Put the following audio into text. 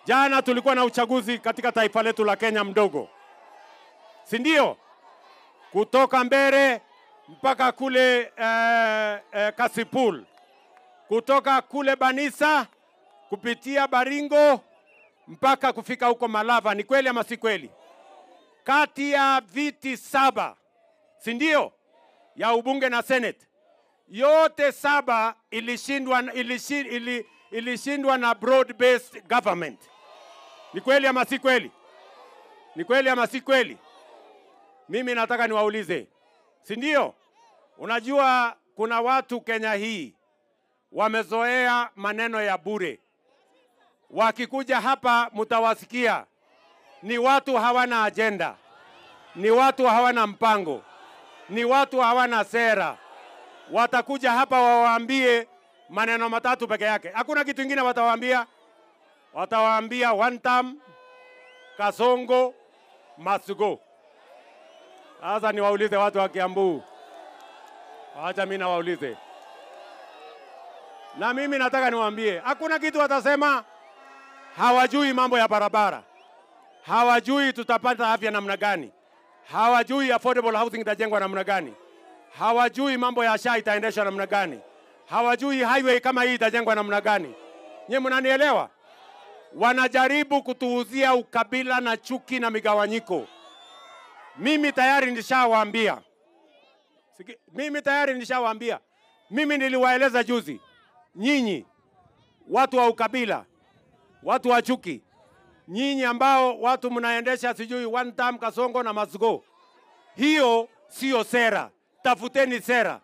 Jana tulikuwa na uchaguzi katika taifa letu la Kenya mdogo, si ndio? Kutoka Mbere mpaka kule Kasipul, kutoka kule Banisa kupitia Baringo mpaka kufika huko Malava. Ni kweli ama si kweli? Kati ya viti 7, si ndio, ya ubunge na senate, yote 7 ilishindwa na broad based government. Ni kweli ama si kweli? Ni kweli ama si kweli? Mimi nataka niwaulize, si ndio? Unajua kuna watu Kenya hii wamezoea maneno ya bure. Wakikuja hapa mtawasikia ni watu hawana agenda, ni watu hawana mpango, ni watu hawana sera. Watakuja hapa wawaambie maneno matatu peke yake. Hakuna kitu kingine watawaambia. Watawaambia one term, Kasongo must go. Sasa niwaulize watu wa Kiambu. Acha mimi nawaulize. Na mimi nataka niwaambie, hakuna kitu watasema. Hawajui mambo ya barabara. Hawajui tutapata afya namna gani. Hawajui affordable housing itajengwa namna gani. Hawajui mambo ya SHA itaendeshwa namna gani. Hawajui highway kama hii itajengwa namna gani. Nyie mnanielewa? Wanajaribu kutuuzia ukabila na chuki na migawanyiko. Mimi tayari nishawaambia. Mimi tayari nishawaambia. Mimi niliwaeleza juzi. Nyinyi watu wa ukabila, watu wa chuki, nyinyi ambao watu mnaendesha sijui one term, Kasongo na must go, hiyo sio sera. Tafuteni sera.